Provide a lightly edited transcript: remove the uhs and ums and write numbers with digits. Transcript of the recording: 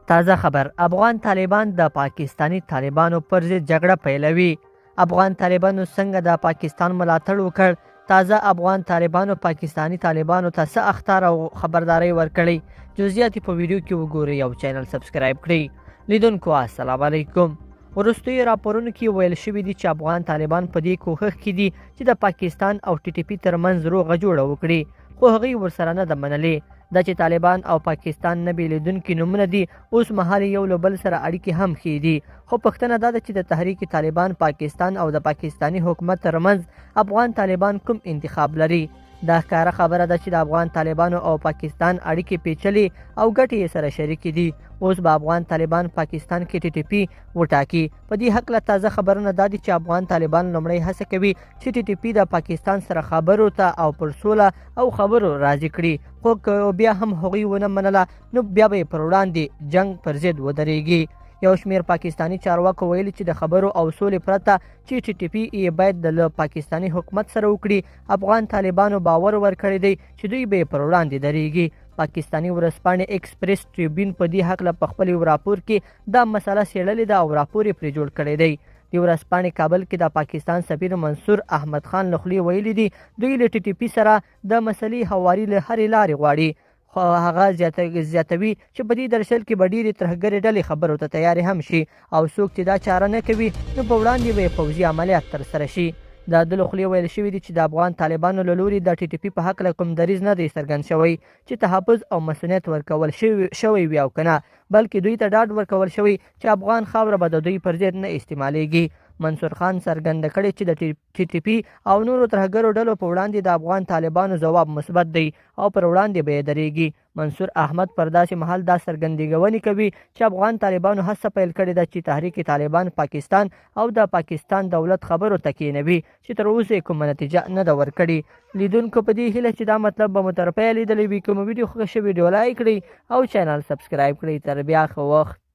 تازه خبر، افغان طالبان د پاکستاني طالبانو پر ضد جګړه پیلوي. افغان طالبانو څنګه د پاکستان ملاتړ وکړ؟ تازه افغان طالبانو پاکستاني طالبانو ته څه اخطار او خبرداری ورکړی؟ جزئیات په ویډیو کې وګورئ او چینل سبسکرایب کړئ. لیدونکو السلام علیکم. وروستیو راپورونو کې ویل شوي دي چې افغان طالبان په دې کوښښ کې دي چې د پاکستان او ټي ټي پي ترمنځ روغه جوړه وکړي، خو هغوی ورسره نه ده منلې. دا چې طالبان او پاکستان نه بېلېدونکي نومونه دي، اوس مهال یو له بل سره اړیکې هم ښې دي، خو پوښتنه دا ده چې د تحریک طالبان پاکستان او د پاکستاني حکومت ترمنځ افغان طالبان کوم انتخاب لري؟ دا ښکاره خبره ده چې د افغان طالبانو او پاکستان اړیکې پیچلې او ګټې یې سره شریکې دي. اوس به افغان طالبان پاکستان کې ټي ټي پي وټاکي. په دې هکله تازه خبرونه دا دي چې افغان طالبان لومړی هڅه کوي چې ټي ټي پي د پاکستان سره خبرو ته او پر سوله او خبرو راضي کړي، خو که بیا هم هغوی ونه منله نو بیا به یې پر وړاندې جنګ پر ضد ودرېږي. یو شمېر پاکستاني چارواکو ویلي چې د خبرو او سولې پرته چې ټي ټي پي یې باید له پاکستاني حکومت سره وکړي، افغان طالبانو باور ورکړی دی چې دوی به یې پر وړاندې درېږي. پاکستاني ورځپاڼې ایکسپریس ټریبیون په دې هکله په خپل یو راپور کې دا مسله څېړلې ده او راپور یې پرې جوړ کړی دی. دې ورځپاڼې کابل کې د پاکستان سفیر منصور احمد خان له خولې ویلي دي دوی له ټي ټي پي سره د مسلې هواري له هرې لارې غواړي، خو هغه زیاتوي چې په دې درشل کې به ډېرې ترهګرې ډلې خبرو ته تیارې هم شي او څوک چې دا چاره نه کوي نو په وړاندې به یې پوځي عملیات ترسره شي. د ده له خولې ویل شوي دي چې د افغان طالبانو له لوري د ټي ټي پي په هکله کوم دریځ نه دی څرګند شوی چې تحفظ او مصونیت ورکول شوی وي او که نه، بلکې دوی ته ډاډ ورکول شوی چې افغان خاوره به د دوی پر ضد نه استعمالېږي. منصور خان څرګنده کړې چې د ټي ټي پي او نورو ترهګرو ډلو په وړاندې د افغان طالبانو ځواب مثبت دی او پر وړاندې به یې درېږي. منصور احمد پر داسې مهال دا څرګندېږونې کوي چې افغان طالبانو هڅه پیل کړې ده چې تحریک طالبان پاکستان او د پاکستان دولت خبرو ته کېنوي چې تر اوسه یې کومه نتیجه نه ده ورکړې. لیدونکو په دې هیله چې دا مطلب به مو تر پایه لیدلی وي. کومه ویډیو خوښه شوې ویډیو لایک کړئ او چینل سبسکرایب کړئ. تر بیا ښه وخت.